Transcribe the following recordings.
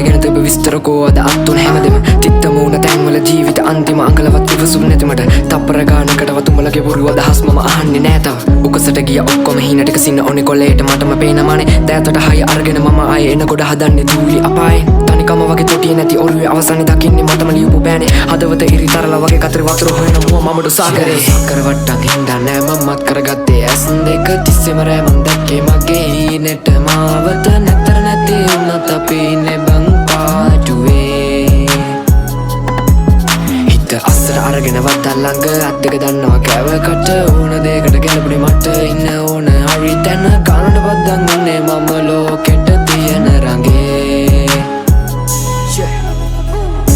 ගැන තිබ්බ විස්තර කෝ අද අත්තුන හැමදෙම තිත්ත මූණ තැන්වල ජීවිත අන්තිම අඟලවත් ඉවසුම් නැති මට තප්පර ගානකටවත් උඹලගේ බොරු අදහස් මම අහන්නේ නෑ තව උකසට ගිය ඔක්කොම හීන ටික සින්න ඕනේ කොලේට මටම පේන මනේ දෑතට හය අරගෙන මම ආයේ එනකොට හදන්නේ දූලි අපායේ තනිකම වගේ තොටියේ නැති ඔළුවේ අවසානයේ දකින්නේ මටම ලියපු බෑනේ හදවත ඉරි තරලා වගේ කතරේ වතුර හොයන මුව මමඩු සාගරේ සක්කර වට්ටන් හින්දා නෑ මමත් කරගත්තේ ඇස් දෙක තිස්සෙම රෑ මං දැක්කේ මගේ හීනෙට මාවත නැතර නැති වුණත් අපි ඉන්නේ බං පාටුවේ හිත අස්සට අරගෙන වද්දා ළඟ අත් දෙක දන්නවා කෑව කට ඕන දෙයකට ගැලපුණේ මට ඉන්න ඕන හරි තැන කනට පද්දන් උන්නේ මම ලෝකෙට තියෙන රඟේ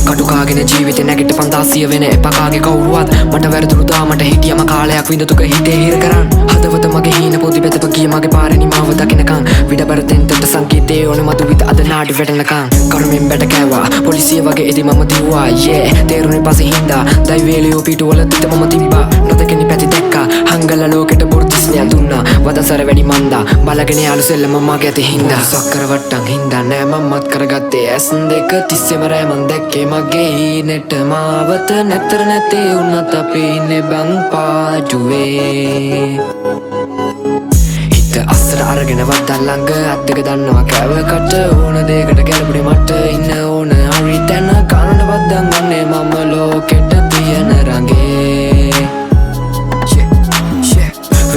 කටුකාගෙන ජීවිතේ නැගිට 5000 වෙන එපා කාගේ කවුරුවත් මට වැරදුණු දා මට හිටියම කාලයක් විඳ දුක හිතේ හිර කරන් හදවත මගේ හීන පොදි පෙතප ගිය මගේ පාරේ නිමාව දකිනකන් විඩබර තෙන්තට සංකේතේ ඕන මතු විත අද නාඩි වැටෙනකන් කරුමෙන් බැට කෑවා පොලිසිය වගේ ඉදි මම දිව්වා යේ තේරුනේ පස්සේ හින්දා දයිවේලියෝ පිටුවල තිත මම තිබ්බා නොදකිනි පැති දැක්කා හංගල ලෝකෙට බොරු දිස්නය දුන්නා වදසර වැඩි මන්දා බලගෙන යාළු සෙල්ලම මගේ ඇති හින්දා සක්කර වට්ටන් හින්දා නෑ මමත් කරගත්තේ ඇස් දෙක තිස්සෙම රෑ මං දැක්කේ මගේ හීනෙට මාවත නැතර නැති වුණත් අපි ඉන්නේ බං පාටුවේ හිත අස්සට අරගෙන වද්දා ළඟ අත් දෙක දන්නවා කෑව කට ඕන දෙයකට ගැලපුණේ මට ඉන්න ඕන හරි තැන කනට පද්දන් උන්නේ මම ලෝකෙට තියෙන රඟේ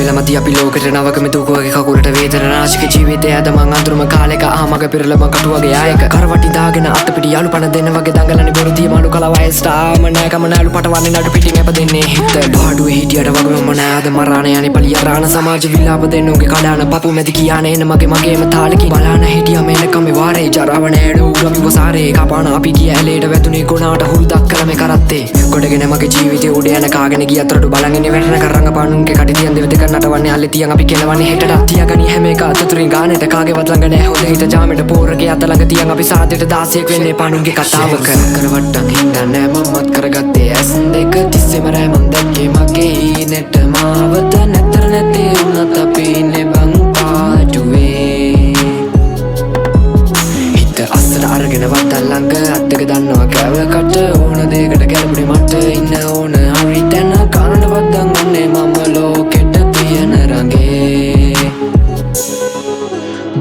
වෙලමදි අපි ලෝකෙට නවකම දුක වගේ කකුලට වේදන නාශක ජීවිතය අද මං අඳුරම කාලෙක ආමග පෙරල මං කටු වගේ ආයක කරවටි දාගෙන අත පිටි යාළු පණ දෙන්න වගේ දඟලන්නේ බොරු දිය මාළු කලා වයසට ආම නෑ කම නෑලු පටවන්නේ නඩු පිටින් එප දෙන්නේ හිත පාඩුවේ හිටියට වගේ මම නෑ අද මරාන යන්නේ පලිය රාන සමාජ විලාප දෙන්න උගේ කඩාන පපු මැදි කියාන එන මගේ මගේම තාලකින් බලාන හිටියා මේනකම් මේ වාරේ ජරාව නෑ ඩෝ උරමි වසාරේ කපාන අපි ගිය ඇලේට වැදුනේ ගොනාට හුරු දක්කලා මේ කරත්තේ ගොඩගෙන මගේ ජීවිතේ උඩ යන කාගෙන ගියත් රඩු බලන් ඉන්නේ වැටෙන කරංග පානුන්ගේ කඩි තියන් දෙව දෙක නටවන්නේ අල්ලේ තියන් අපි කෙලවන්නේ හෙටට තියාගනි හැම එක අතතුරින් ගානට කාගේවත් ළඟ නෑ හොඳ හිත ජාමෙට පෝරගේ අත ළඟ තියන් අපි සාදෙට 16ක් වෙන්නේ පානුන්ගේ කතාවක සක්කර වට්ටන් හින්දා නෑ මමත් කරගත්තේ ඇස් දෙක තිස්සෙම රෑ මං දැක්කේ මගේ හීනෙට මාවත නැතර නැති වුණත් අපි ඉන්නේ බං පාටුවේ හිත අස්සට අරගෙන වද්දා ළඟ අත් දෙක දන්නවා කෑව කට ඕන දෙයකට ගැලපුණේ මට ඉන්න ඕන හරි තැන කනට පද්දන් උන්නේ මම ලෝකෙට තියෙන රඟේ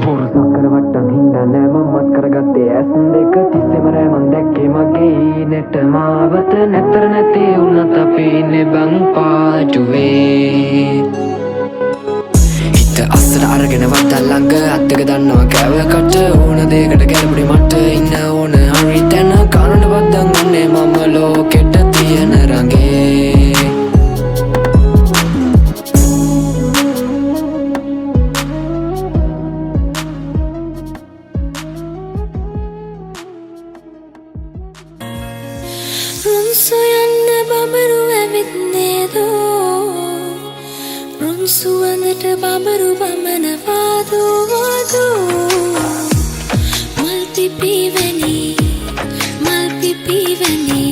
බොරු සක්කර වට්ටන් හින්දා නෑ මමත් කරගත්තේ ඇස් දෙක තිස්සෙම රෑ මං දැක්කේ මගේ හීනෙට මාවත නැතර නැති වුණත් අපි ඉන්නේ බං පාටුවේ හිත අස්සට අරගෙන වද්දා ළඟ අත් දෙක දන්නවා කෑව කට ඕන දෙයකට ගැලපුණේ මට ඉන්න ඕන හරි තැන කනට පද්දන් උන්නේ මම ලෝකෙට තියෙන රඟේ රුන්සු යන්න බඹරු ඇවිත් නේදෝ රුන් සුවඳට බඹරු බමනවාදෝ වාදෝ මල් පිපි වැනි මල් පිපි වැනි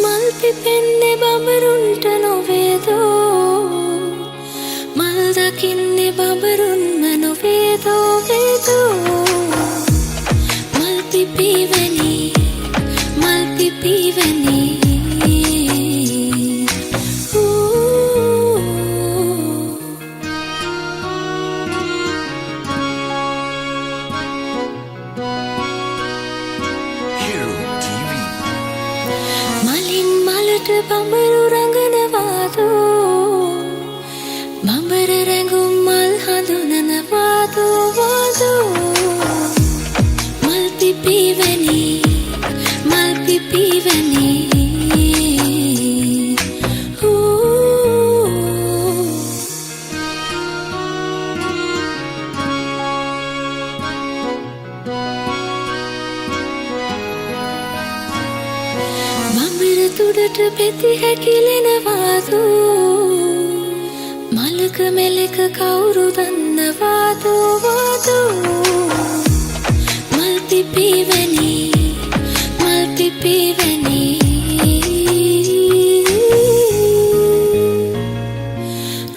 මල් පිපෙන්නේ බඹරුන්ට නොවේදෝ මල් දකින්නේ බඹරුන්ම නොවේදෝ වේදෝ මල් පිපි වැනි මල් පිපි වැනි Hero TV. මලින් මලට බඹරු රඟනවාදෝ බඹර රැඟුම් මල් හඳුනනවාදෝ වාදෝ මල් පිපි වැනි මල් පිපි වැනි බඹර තුඩට පෙති හැකිලෙනවාදෝ මලක මෙලක කවුරු දන්නවාදෝ වාදෝ මල් පිපි වැනි මල් පිපි වැනි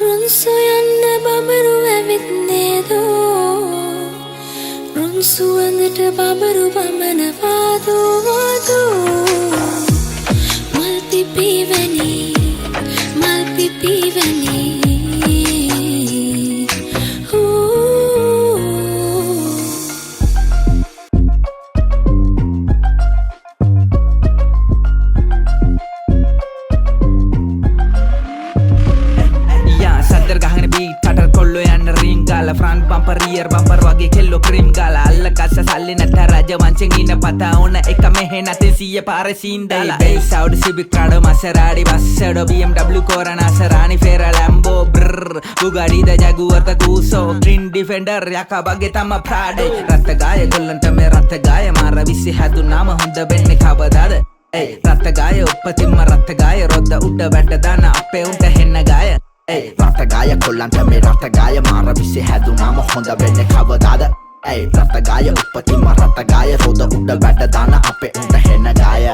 රුන් සොයන්න බඹරු ඇවිත් නේදෝ සුවඳට බඹරු බමන වාදෝ වාදෝ මල් පිපි වැනි මල් පිපි වැනි හූ. යා සද්දර ගහගෙන බීට් කටර් කොල්ලෝ යන්න රින් ගාලා, ෆ්‍රන්ට් බම්පර් රියර් බම්පර් වගේ කෙල්ලෝ ක්‍රීම් ගාලා, අල්ල කස්ස සල්ලි නැත රජ වංශෙන් ඉන්න පතා ඕන එක මෙහෙ නැතේ සීය පාරේ සීන් දාලා. බේස් අවුඩි සිවික් ප්‍රාඩෝ මසරාඩි බස්සඩෝ BMW කෝරණ අසරානි ෆෙරා ලැම්බෝ බ්‍රර් බුගාඩි ද ජගුවර් ද කූසෝ ට්‍රින් ඩිෆෙන්ඩර් යකා වගේ තම ප්‍රාඩෝ. රත්ත ගාය කොල්ලන්ට මේ රත්ත ගාය මාර විසි හැදුනාම හොඳ වෙන්නේ කවදාද? ඒ රත්ත ගාය උපතින්ම රත්ත ගාය, රොද්ද උඩ වැඩ දාන අපේ උන්ට හෙන්න ගාය. ඒ රට ගාය කොල්ලන්ට මේ රට ගාය මාර විසේ හැදුනාම හොඳ වෙන්නේ කවදාද? ඇයි රට ගාය උපතින්ම රට ගාය, රොද උඩ වැඩ දාන අපේ උන්ට හෙන ගාය.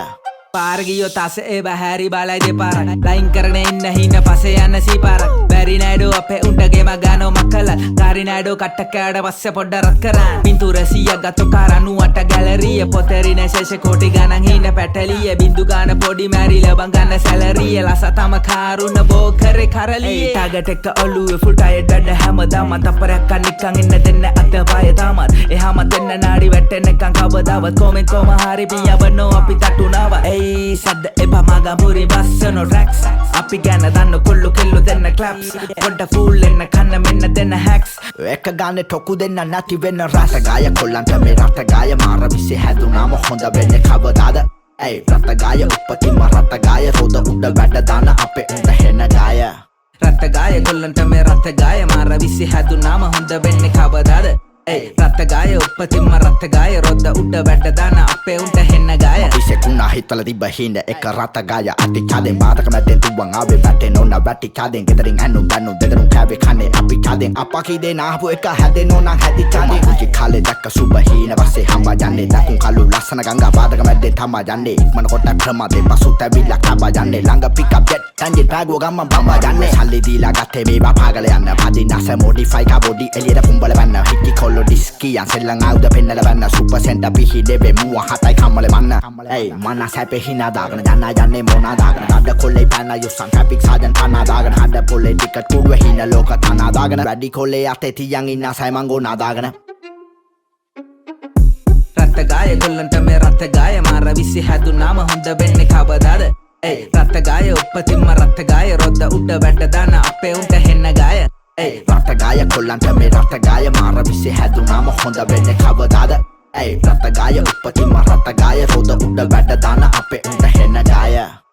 පාර ගියොත් අස ඒව හැරි බලයි දෙපාරක්, ලයින් කරගෙන ඉන්න හින පස්සේ යන්න සීපාරක්. බැරි නෑඩෝ අපේ උන්ට ගේම ගානෝ මක්කලා, කාරි නෑඩෝ කට්ට කෑඩ පස්සේ පොඩ්ඩ රත් කරන්. පින්තූර 100ක් ගත්තෝ කාර 98 ගැලරිය, පොතේරි නෑ ශේෂ කෝටි ගණන් හින පැටලිය. බින්දු ගාන පොඩි මැරිලා බං ගන්න සැලරිය, ලස තම කාරුණ බෝ කරේ කරලියේ. ටාගට් එක ඔලුවේ ෆුල් ටයර්ඩ් වැඩ හැමදාම, තප්පරයක් නිකන් ඉන්න දෙන්න අත පය තාමත් එහාම දෙන්න නාඩි වැටෙනකන් කවදාවත් කොමෙන් කොම හරි පියවනෝ අපි තටුනාවා. ඒයි සද්ද එපා මාගම්පුරි බස්සනෝ ට්‍රැක්ස්, අපි ගැන දන්න කොල්ලෝ කෙල්ලෝ දෙන්න ක්ලැප්ස්, පොඩ්ඩ ෆූල් එන්න කන්න මෙන්න දෙන්න හැක්ස්. එක ගානේ ටොකු දෙන්න නැති වෙන්න. රට ගාය කොල්ලන්ට මේ රට ගාය මාර විසේ හැදුනාම හොඳ වෙන්නේ කවදාද? ඇයි රට ගාය උපතින්ම රට ගාය, රොද උඩ වැඩ දාන අපේ උන්ට හෙන ගාය. රත්ත ගාය කොල්ලන්ට මේ රත්ත ගාය මාර විසි හැදුනාම හොඳ වෙන්නේ කවදාද? ඒ රත්ත ගාය උපතින්ම රත්ත ගාය, රොද්ද උඩ වැඩ දාන අපේ උන්ට හෙන්න ගාය. විසෙකුණා හිතවල තිබ්බ හීන එක රට ගාය අති කදෙන්, බාධක මැද්දෙන් තුවන් ආවේ වැටෙන ඕන වැටි කදෙන්, ගෙදරින් ඇනු බැනු දෙදරුන් කෑවේ කන්නේ අපි කදෙන්, අපා කී දෙනා ආපු එක හැදෙන ඕන හැදි කදෙන්. පුංචි කාලේ දැක්ක සුබ හීන පස්සේ හම්බා යන්නේ, දකුණු කළු ලස්සන ගංගා බාධක මැද්දෙන් තමා යන්නේ, ඉක්මන කොට ප්‍රමාදේ පසුත ඇවිල්ලා කබා යන්නේ, ළඟ පිකප් ජෙට් එන්ජින් පෑගුව ගමන් බම්බා යන්නේ, සල්ලි දීලා ගත්තේ මේවා පාගල යන්න, පදින් අස මොඩිෆයි කා බොඩි එළියට පුම්බල බන්න, හිටි කොල්ලෝ ඩිස්කියන් සෙල්ලම් ආයුධ පෙන්නලා බන්න, සුපර් සෙන්ටර් පිහිඩෙවේ මුව හතයි කම්මලේ මන්න. ඇයි මන සැපේ හිනා දාගෙන යන්න යන්නේ මොනා දාගෙන, දඩ කොල්ලේ පැන යුස්සන් ට්‍රැෆික් සාජන් පනා දාගෙන, හඩ පොලේ ටිකට් කුඩුවේ හින ලෝක තනා දාගෙන, වැඩි කොල්ලේ අතේ තියන් ඉන්න සයිමන් ගෝනා දාගෙන. රත්ත ගාය කොල්ලන්ට මේ රත්ත ගාය මාර විසි හැදුනාම හොඳ වෙන්නේ කවදාද? ඒ රත්ත ගාය උපතින්ම රත්ත ගාය, රොද්ද උඩ වැඩ දාන අපේ උන්ට හෙන්න ගාය. ඒ රට ගාය කොල්ලන්ට මේ රට ගාය මාර විසේ හැදුනාම හොඳ වෙන්නේ කවදාද? ඇයි රට ගාය උපතින්ම රට ගාය, රොද උඩ වැඩ දාන අපේ උන්ට හෙන ගාය.